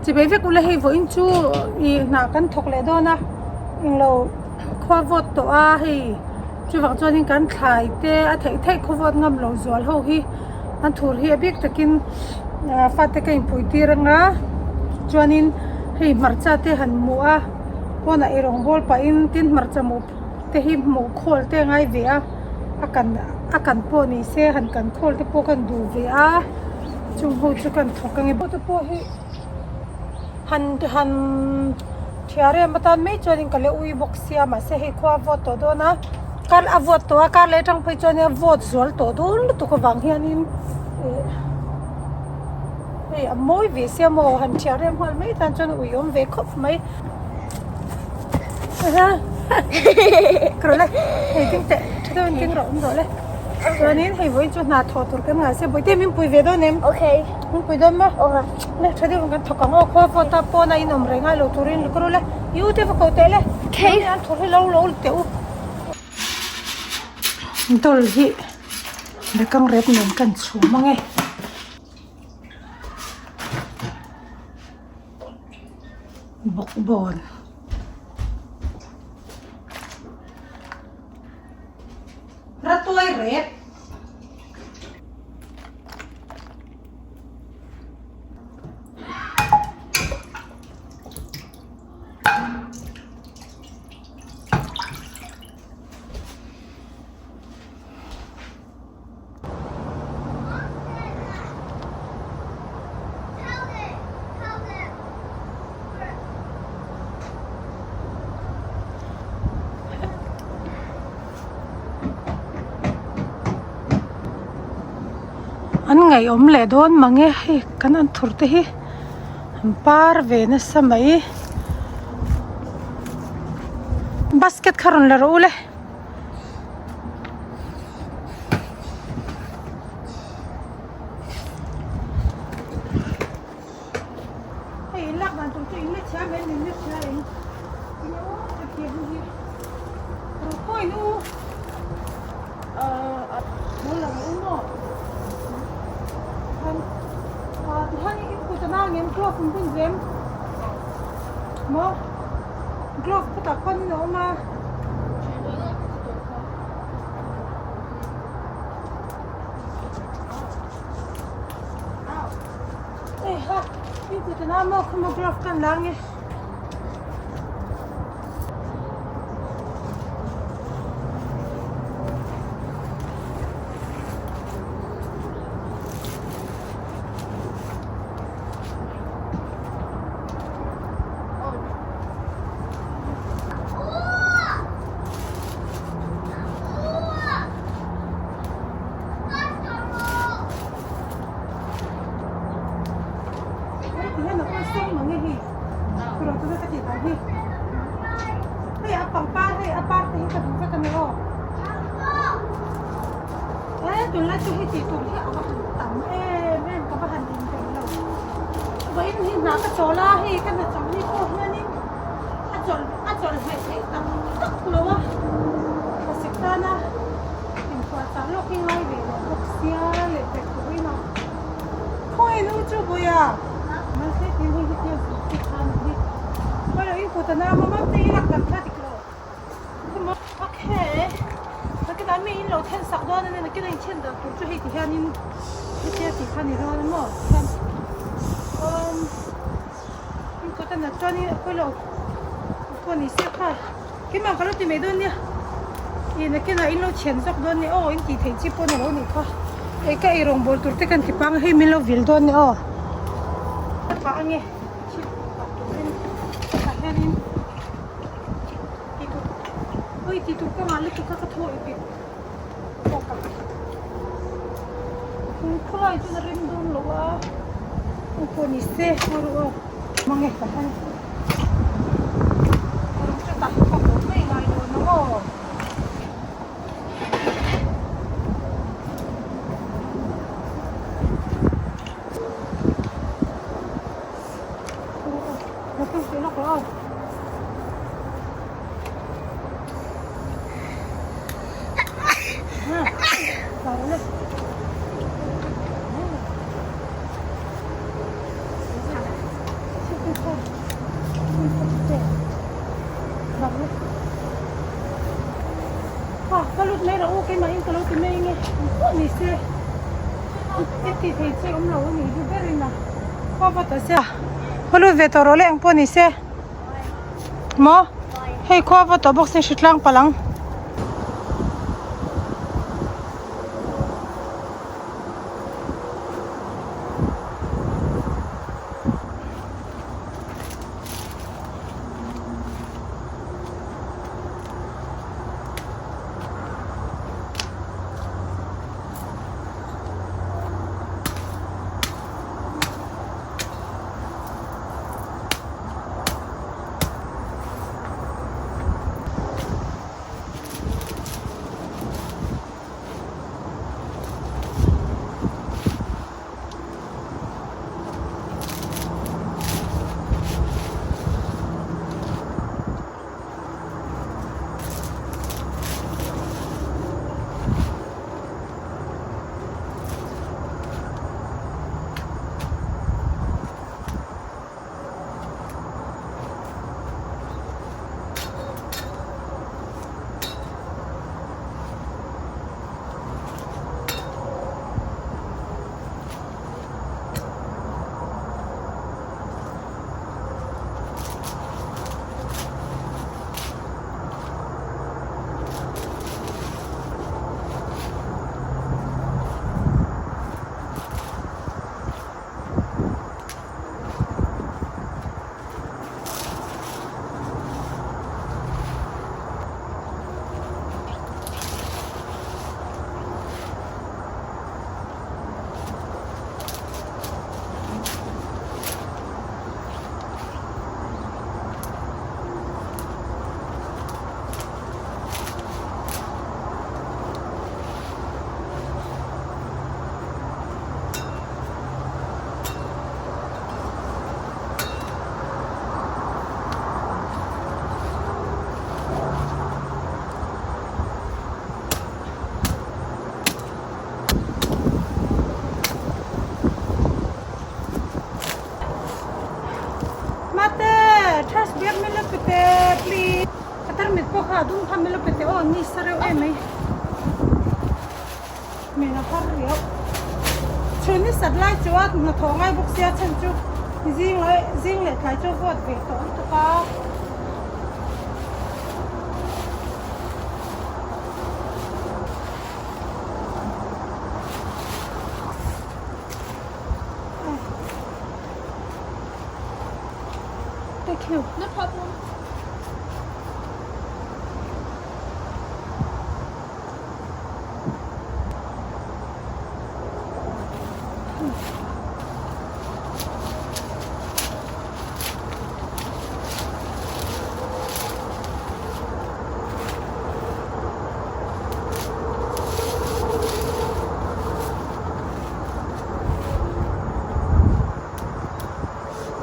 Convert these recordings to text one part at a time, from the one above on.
Chibei vek ula hei vawiin chu ih hna kan thawk leh dawn a englo khua vawt tawh a hei chuvang chuanin kan thlai te a theih theih khaw vawt ngam lo zual ho hi an thur hi a bik takin ah fate ka inpui tir anga chuanin hei hmarcha te han hmuh a pawnah ei rawng bawl pahin tin hmarcha hmuh te hi hmuh khawl te a ngai ve a a kan a kan pawh ni se han kan khawl te pawh ka han duh ve a chung ho chu ka han thawk ange te pawh hi han han thiar em atan mai chuanin ka la ui bawk sia mahse hei khua a vawt tawh dawn a kar a vawt tawh a kar leh atang phei chuan a vawt zual tawh dawn lutuk avang hianin ih hei a mawi ve sia maw han thiar em nghal mai tan chuan a ui awm ve khawp mai. Ka rawh le hei ding teh tha deuhin ding rawh awm rawh le chuanin hei vawiin chu hna thawh tur kan ngai sia bawihte min pui ve dawn em Okay. min pui dawn maw Okay. le tha deuhin kan thawk ang aw khaw vawt a pawn a inawm reng a lo turin ka rawh le i u te va ko teh le Okay. an thawr hi lo lo teh u dawl hi bekang rep nen kan chhum ang e. Bawkbawn Ratuai rep. An ngaihawm leh dawn mang e hei kan an thur te hi an par ve nasa mai basket kha rawn la rawh u le. Hei in lak dan tur chu in la chhia mai in la chhia em in aw ka thir ho hi ro khawi nu lo la rawh u maw han ah tihian in kut a nang em glove in bun ve em maw glove khutah khuan in a awm a. Heiha in kut a nang maw khaw maw glove ka an la ange. Hei a pangpar hei a par te hi ka duh vek a ni aw he tunlai chu hei tih tur hi a va han tam em em ka va han inpeih lo vawiin hi hna ka chawl a hei ka hna chawlh ni pawh hianin a chawlh a chawlh hmeh theih tak tak lo a thlasik tana inphuah chah lawk hi ngai ve lo bawk sia leh pek turin a khawi nu chu vawiah mahse tin hei hi tia zuk te khan hi khawi lo in kut a nam a mam te i lak dan kha dik lo Okay nakinah mi in lo then sak dawn a nia nakinah in then dan tur chu hei ti hianin hetia tih kha a ni dawn a maw tihian umm in kawt a nat chuanin a pawilo pawh ni se kha keimah ka lo ti mai dawn nia ih nakinah in lo thian zawk dawn nia aw in tih theih chi pawh ni lo nih kha ei ka ei rawngbawl tur te kan ti pang a hei min lo vil dawn nia aw ka pah ange thil pah turin tah hianin. Oi ti tur ka ngah lutuk a ka thaw i pik bawk a khawlai chuan a rem dawn lo a aw pawh ni se aw rawh aw mange ka han rawng chu tah ka haw mai ngai dawn ang aw. ni se i ti thei chi awm lo a nih hi berin a khua vawt tawh sia va lut ve tawh rawh le engpawh ni se maw hei khua vawt tawh bawk se hritlang palh ang. Mate, charge biak min lo pe teh please. Ka tarmit pawh kha a dum kha min lo pe teh aw ni sa reuh em mai. Min a har riau. Chhun hi sat lai chu a hnathawh ngai bawk sia chhan chu zing leh zing leh tlai chu vote ve tawh lutuk a. Thank you. No problem.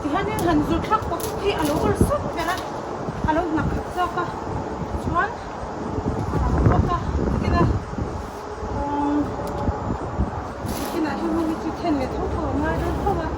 Tihianin han zu thlak bawk hi a lo awlsam ber a, a lo hna khat zawk a, chuan a rang bawk a tikina umm tikinah hian hei hi chu then leh tho tho a ngai dawn tho a.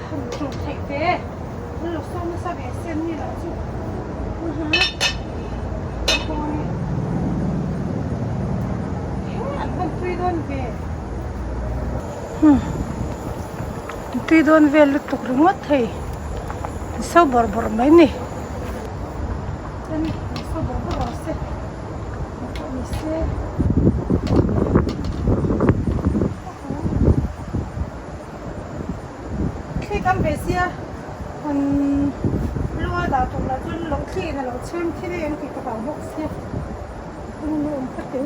Han tlawh theih ve an lo sawn nasa ve sen ni lah chu an han tui dawn ve tui dawn vel lutuk ringawt thei an so bawrh bawrh mai ni. Thli tam ve sia han lua dah tur lah chuan lo thli in a lo chhem thil hi an tih ka hlau bawk sia an nuam ka ti.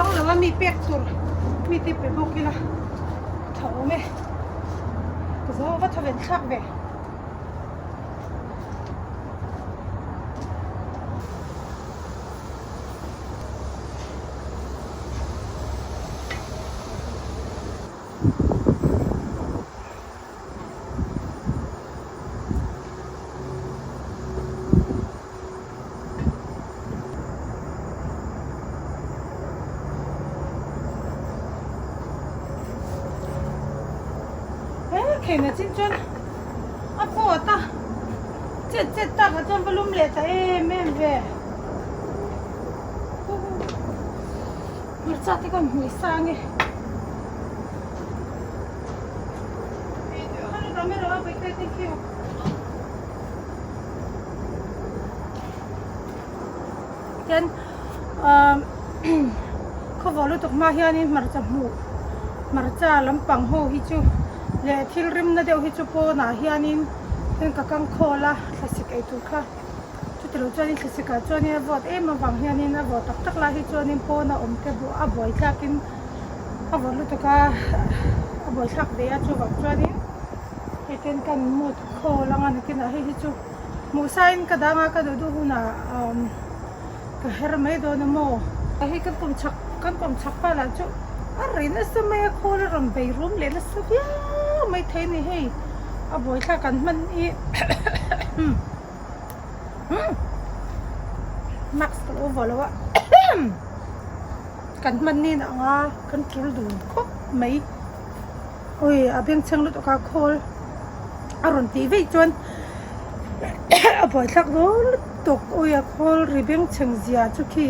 bang lo a mi pek tur mi te pe bawk ila tha awm e ka zo va tha ven thlak ve. He kheina chin chuan a pawt a chet chet takah chuan va lum leh ta em em ve hmarcha te kan hmuih sang e. Thank you. Tian umm khawvawh lutuk hma hianin hmarcha hmuh hmarcha lampang ho hi chu leh thil rimna deuh hi chu pawnah hianin heng ka kang khawl a thlasik ei tur kha chutilo chuanin thlasik ah chuanin a vawt em avang hianin a vawt tak tak lai hi chuanin pawna awm te a buai tlakin a vawt lutuk a a buai thlak ve a chuvang chuanin hei ten kan mut khawl anga nakinah hei hi chu Hmuh sain ka dang a, ka duh duh hunah ka her mai dawn a maw? Hei kan kawm chhak, kan kawm chhak pa lah chu a ri nasa mai a, khawl a rawn bei rum leh nasa viau mai thei a ni hei, a buaithlak kan hman hi mask ka lo vuah lo a kan hman nin ang a, kan tul dun khawp mai. Ui a bengchheng lutuk a khawl a rawn tih veih chuan a buaithlak dawn lutuk ui a khawl ri bengchheng zia chu khi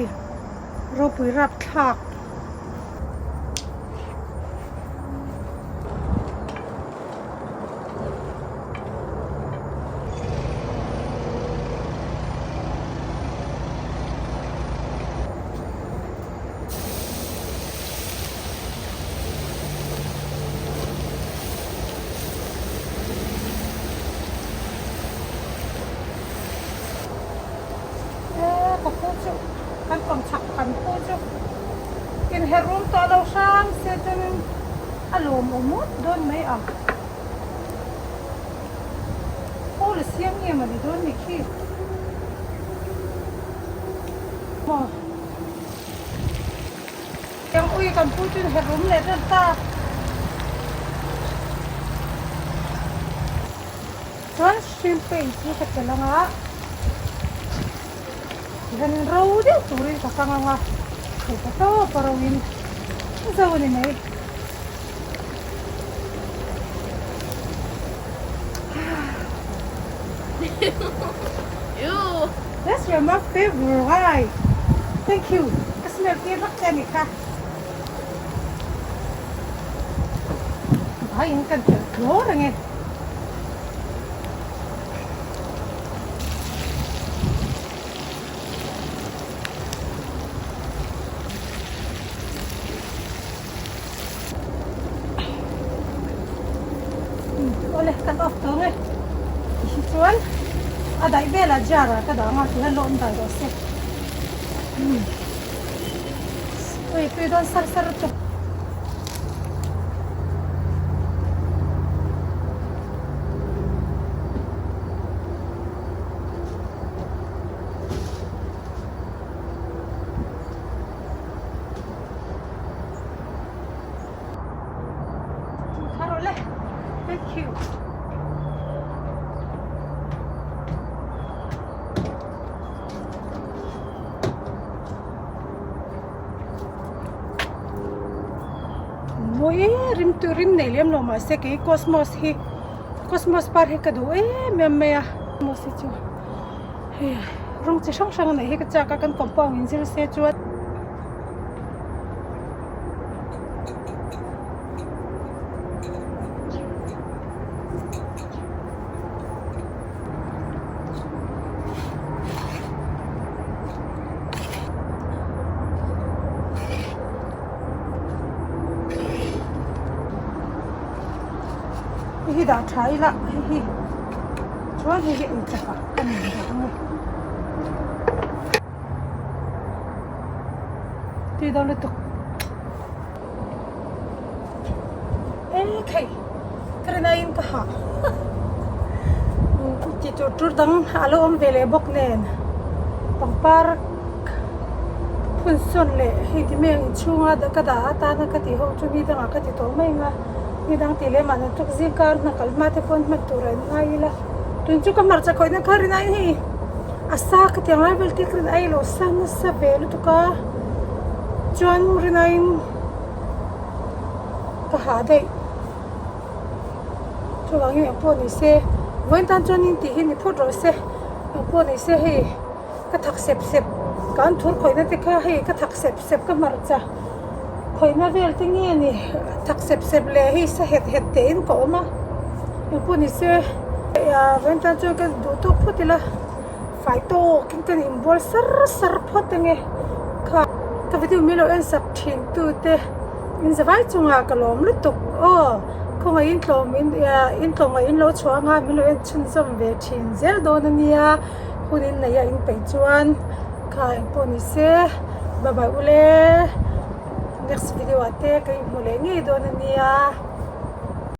ropui rapthlak. Ka pu chu kan kawm chhak kan pu chu inher rum tawh lo hrang se chuanin a lawmawm ngawt dawn mai ang. Pawl a siam nge mawni dawn ni khi. Maw. Eng ui kan pu chu inher rum leh vel ta. Chuan shrimp paint hi ka tel ang a, tihianin ro deuh turin ka kang ang a, theih tawp a ro in zo a ni mai. That's your my favorite. Thank you. Ka smell tir vak che a nih kha. Vai in kan tel tlawr ang e. Awle kan off tawh nge tihi chuan a daih velah jar ah ka dah ang a tihian lo awm dai rawh se ui tui dawn sar sar lutuk. Thank you. Mawi rim tu rim nei lem lo mahse kei cosmos hi cosmos par hi ka duh em em mai a cosmos hi chu hei rawng chi hrang hrang a neih hi ka chak a kan compound in zir se chuan. Hei hi dah tha ila hei hi chuan hei hi eichawp ah ka nei dah ang e. Tui deuh lutuk. mek hei ka rin aiin ka hah tih tur tur dang a lo awm ve leh bawk nen pangpar phun sawn leh hei ti mai ang inchhunga ka dah atana ka tih ho chu ni dangah ka ti tawh mai ang a ni dang tih leh mahni tuk zing kar hna kal hma te pawh hman tur a in ngai ila tun chu ka hmarcha khawihna kha rin aiin hei a sa ka ti ang lai vel te ka rin ai lo sa nasa ve lutuk a chuan rin aiin ka hah daih chuvangin eng pawh ni se vawiin tan chuanin tih hi ni phawt rawh se eng pawh ni se hei ka thak sep sep ka an thur khawihna te kha hei ka thak sep sep ka hmarcha khawihna vel te nge ni thak sep sep leh hei sa het het te in ka awm a eng pawh ni se vawiin tan chuan ka duh tawk phawt ila fai tawk in ka inbual sar sar phawt ange kha ka video min lo en sak thin tu te in zavai chungah ka lawm lutuk aw khawngaih in tlawm in in tlawmngaih in lo chhuah anga min lo en chhunzawm ve thin zel dawn ania hun in nei a in peih chuan kha engpawh ni se bye bye ule next video ah te ka inhmu leh ngei dawn ania.